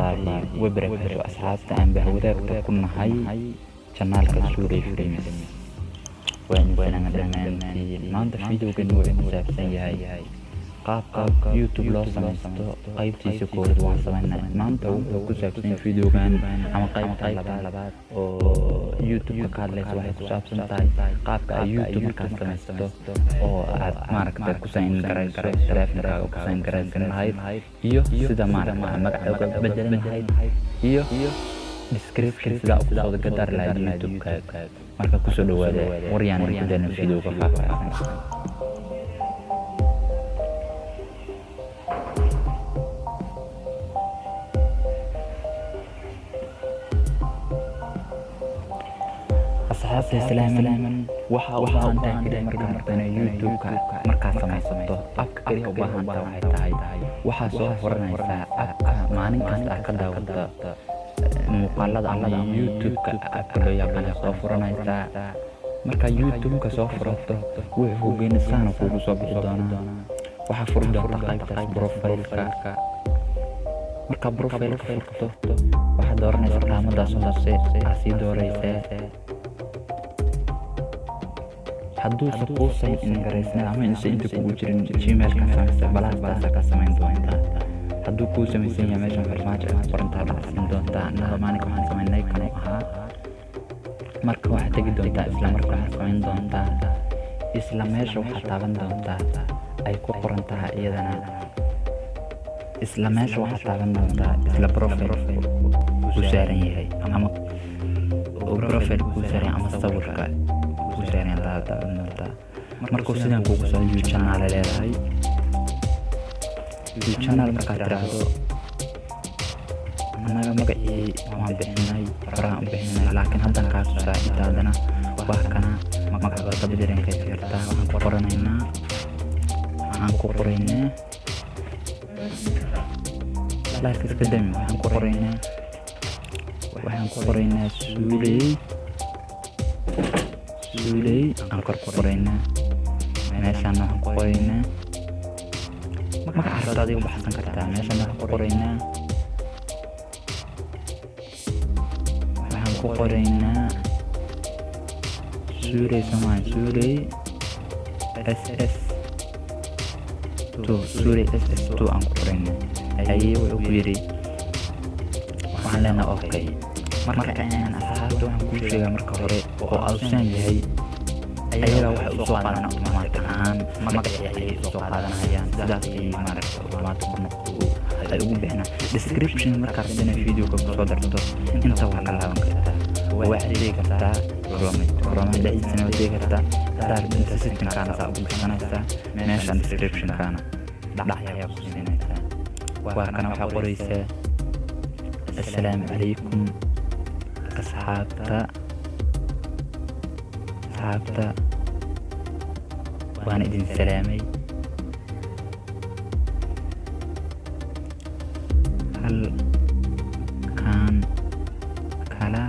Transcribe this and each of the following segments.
Waraxmatullaahi wabarakaatu. Asxaabta aan bahwadaagta ku nahay channelka Suuray Films, waan idin dhammaantiin. Maanta videogan wuxuu ku saabsan yahay qaabka YouTube loo samaysto. Qaybtiisa koowaad waan samaynay. Maanta wuxuu ku saabsan yahay videogan ama qaybta labaad oo YouTube-ka ka hadlaysa, waxay ku saabsan tahay qaabka aad YouTube markaad samaysto oo aad maaragta ku sign garayso, taleefankaaga ku sign garaysan lahayd, iyo sida maaragta magaca uga bedelan lahayd, iyo description sida ugu soo gadar lahayd YouTube-kaaga. Marka kusoo dhawaada, waryaan ku dayna videoga faahfaahsan. Asxaabta islaaman, waxa u baahan tahay kaliya markaa rabtana YouTube-ka markaa samaysato, appka kaliya u baahan tahay waxay tahay waxaa soo furanaysaa appka maalin kasta aad ka daawata muuqaalada ama YouTube-ka. Appka loo yaqaana soo furanaysaa. Markaa YouTube-ka soo furato, wuxuu geenisaana kuugu soo bixi doonaa. Waxaa furi doonta qaybtaas profile-ka. Markaa profile-ka furto, waxaad dooranaysaa calaamadaas hoose aa sii dooraysaa. Hadduusa kuu sign in garaysnay ama insa inta kugu jirin Gmailka samaysta, balaastaasa ka samayn doontaa. Hadduu kuu samaysan yahay, meeshan farmaajo ay ku qorantaa dhacsiin doontaa. Annaga maalinka waxaan samaynay kanuu ahaa. Marka waxaad tegi doontaa, isla marka waxaad samayn doontaa, isla meesha waxaad taaban doontaa ay ku qoran tahay iyadana. Isla meesha waxaad taaban doontaa isla profile ku saaran yahay ama profile kuu saaran ama sawirka kuu saaran yahay taaban doontaa. Markuu sidan kugu soo you channel leedahay, you channel markaad tiraahdo, annaga magacii waan bixinay, horaan u bixinay, laakiin haddan kaa tusaa inta haddana waa kana magaca waa ka bedelan kartaa. Waxaan ku qoranaynaa, waxaan ku qoraynaa, laakiin iska dami, waxaan ku qoraynaa Suuley. Suuley aan kor ku qoraynaa. Meeshaan waxaan ku qoraynaa magaca rabta adiga baxsan kartaa. Meeshaan waxaan ku qoraynaa Suuley somaa, Suuley SS 2, Suuley SS 2 aan ku qoraynaa. Haye, wuxuu ku yidhi, waxaan leenahay okay. Marka asxaabta waxaan kuu sheegaa, marka hore oo ausan yahay, ayaga waxay usoo qaadan automatic ahaan magacii ayay usoo qaadanayaan. Sidaas ayay maaragta automatic ay ugu bixinaan. Description markaad rabto inaad videoga kusoo darto, inta waa ka laaban kartaa, waxaad tegi kartaa Chrome, Chrome dhexdiisana waad tegi kartaa. Haddaad rabto, inta settingkaana saa ugu gashanaysaa, meeshan descriptionkaana dhac ayaa ku siinaysaa. Waa kana, waxaa qoraysaa assalaamu calaykum asxaabta, asxaabta waan idin salaamay, halkaan kala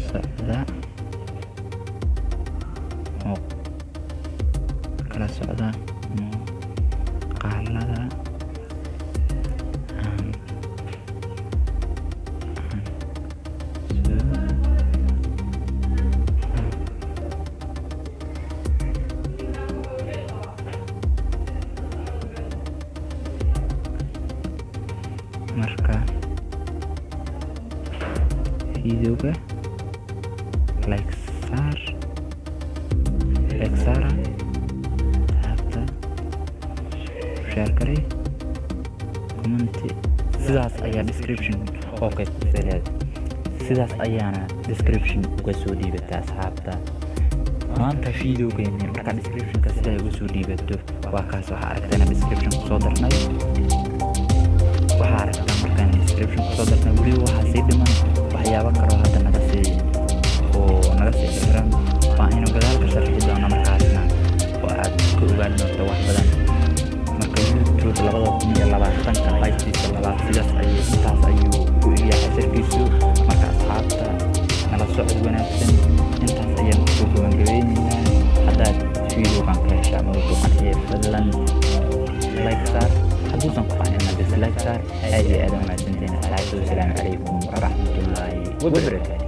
socda, kala socda muuqaalada aan soo marka videoga like saar, like saara asxaabta, share garay, comment. Sidaas ayaa description okay leedahay, sidaas ayaana description uga soo dhiibataa. Asxaabta, maanta videogeeni markaa descriptionka sidaa uga soo dhiibato, waa kaas. Waxaa aragtayna description kusoo darnay, waxaa aragtaa markaan description kusoo darnay. Weliba waxaa sii dhiman waxyaabo kaloo hadda naga sii oo naga sii xiran, waa aynu gadaal ka sharxi doono markaasna oo aad ka ogaan doonto wax badan. Marka YouTube 2020-ka qaybtiisa labaad sidaas ayay, intaas ayuu ku egyahay casharkiisu. Marka asxaabta, nala socod wanaagsan. Intaas ayaan kusoo gabangabeyneynaa. Haddaad videogan ka hesha ama uu ku qanciyay, fadlan like saar. Hadduusan ku qancin, dislike saar. Aad iyo aad u mahadsantihiin. Asxaabta, wasalaamu calaykum waraxmatullaahi wabarakaatu.